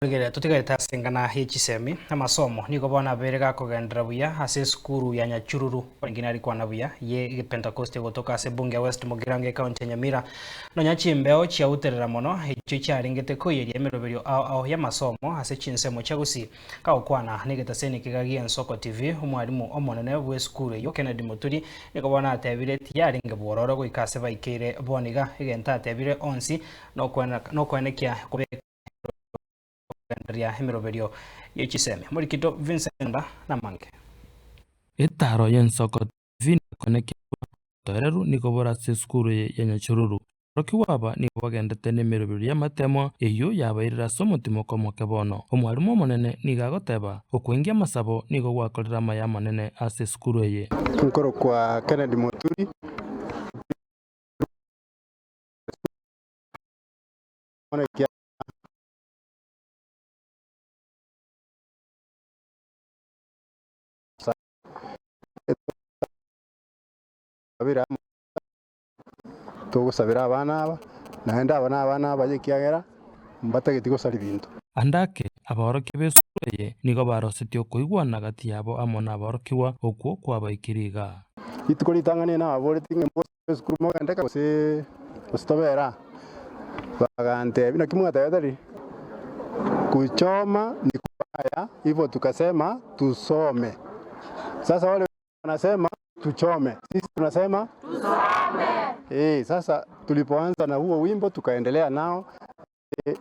Rigereria totigarete ase engana ye chisemi, amasomo nigo bono abeire gakogenderera buya ase esukuru ya Nyachururu orenge narikwana buya ye Egepentekosti egotoka ase ebunge ya West Mugirango ecounty ya Nyamira. Nonya chimbeo chiauterera mono echio chiarengete koiyeria emeroberio ao ao y'amasomo ase chinsemo chia Gusii. Kagokwana negetaseni kega gi'Ensoko TV, omwalimu omonene bw'esukuru eyio Kennedy Muturi nigo bono atebire tiyarenge bwororo goika ase baikeire bono iga. Egento atebire onsi nokoenekia kobeka kogendereria emeroberio ye chisemi. Morikito Vincent Nda namange. Etaaro y'ensoko TV nekonekia buna obotoereru nigo bore ase esukuru eye ya Nyachururu. Aborokigwa aba nigo bagendete nemeroberio y'amateemwa eyio yabairire ase omotimoko omoke bono. Omwalimu omonene nigo agoteba, Okoingia amasabo nigo gwakorire amaya amanene ase esukuru eye. Nkorokwa Kennedy Muturi. Bono ekiagera togosabera abana aba, naende aba nabana abaye ekiagera mbatageti gosaria binto. Ande ake, abaorokia b'esukuru eye nigo barosetie okoigwana gati yabo amo naborokigwa, okwo kwabaikire iga. Rituko ritang'ani nababoretie ng'a mbosa esukuru mogende gose gose tobere aa? Bagantebia, naki mwatebete riria? Kuchoma ni kubaya, hivyo tukasema tusome. Sasa wale wanasema tuchome, sisi tunasema tusome. Eh, sasa tulipoanza na huo wimbo tukaendelea nao eh,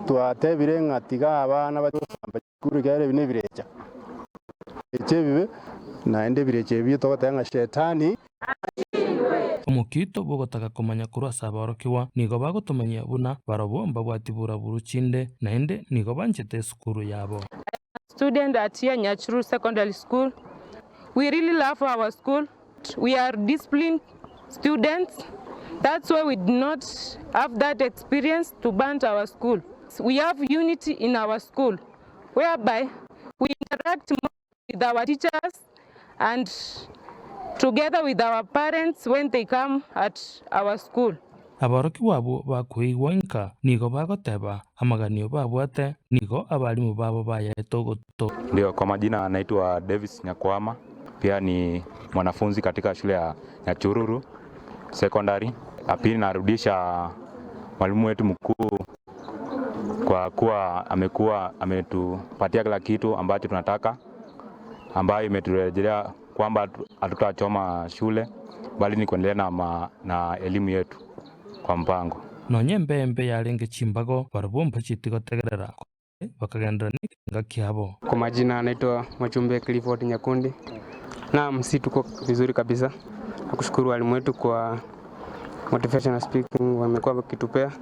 twatebire ng'a tiga abana bache gosamba chikuru ekiagera ebi nebirecha ebirecha ebibe naende ebirecha ebio togoteba ng'a shetani Omokito bw'ogotaka komanya korwa ase aborokigwa nigo bagotomanyia buna barobwo mbabwati buraburu chinde, naende nigo banchete esukuru yabo. Student at here Nyachuru Secondary School. We really love our school. We are disciplined students. That's why we did not have that experience to burn our school. We have unity in our school whereby we interact more with our teachers and together with our parents when they come at our school. Aborokigwa abwo bakoigwa inka nigo bagoteba amaganio babwate nigo abalimu babo bayaete ogoto. Ndio, kwa majina naitwa Davis Nyakwama, pia ni mwanafunzi katika shule ya Nyachururu Secondary. Pili narudisha mwalimu wetu mkuu kwa kuwa amekuwa ametupatia kila kitu ambacho tunataka, ambayo imeturejelea kwamba hatutachoma shule bali ni kuendelea na, ma, na elimu yetu kwa mpango. Nonya embe embe yarenge chimbago, barabwo mbacheti gotegerera, korende bakagenderera nekerenga kiabo. Kwa majina naitwa Mwachumbe Clifford Nyakundi. Naam, si tuko vizuri kabisa. Nakushukuru walimu wetu kwa motivational speaking wamekuwa wakitupea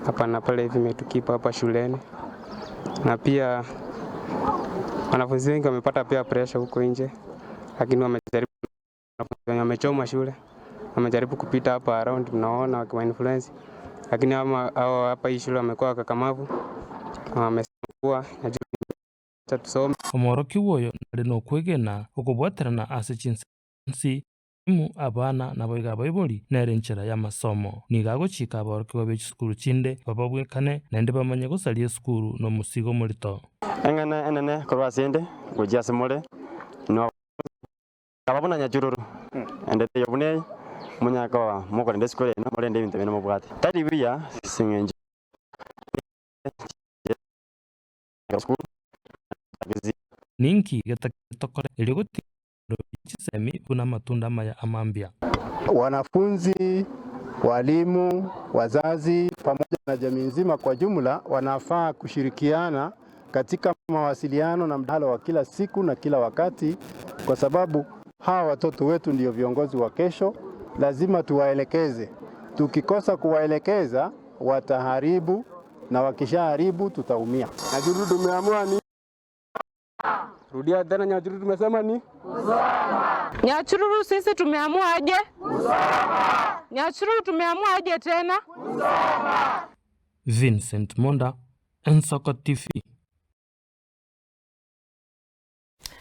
hapa na pale hivi imetukipa hapa shuleni, na pia wanafunzi wengi wamepata pia pressure huko nje, lakini wamejaribu, wenye wamechoma shule wamejaribu kupita hapa around, mnaona wakiwa influence, lakini ama hao hapa hii shule wamekuwa wakakamavu, wamesema kuwa najua tusome. Omworokigwa oyo nare nokwegena okobwaterana ase chinsansi Imo abana naboigo abaibori nere enchera y'amasomo. Nigo agochika aborokigwa be chisukuru chinde bababwekane, naende bamanye gosaria esukuru nomosigo omorito. Eng'ana enene korwa ase 'nde gochia ase more, inwe aba buna nyachururu, ende teiyo buna eye, monyare koba mokorenda esukuru yaino, morende ebinto biaino mobwate. Tari buya ase eng'encho Ninki getakeire tokore erio gotiga Chisemi buna amatunda amaya amambia. Wanafunzi, walimu, wazazi pamoja na jamii nzima kwa jumla wanafaa kushirikiana katika mawasiliano na mdahalo wa kila siku na kila wakati, kwa sababu hawa watoto wetu ndio viongozi wa kesho. Lazima tuwaelekeze. Tukikosa kuwaelekeza wataharibu, na wakishaharibu tutaumia. Nyachururu tumeamua ni Rudia tena Nyachururu tumesema ni kusoma. Nyachururu sisi tumeamua aje? Kusoma. Nyachururu tumeamua aje tena? Kusoma. Vincent Monda, Ensoko TV.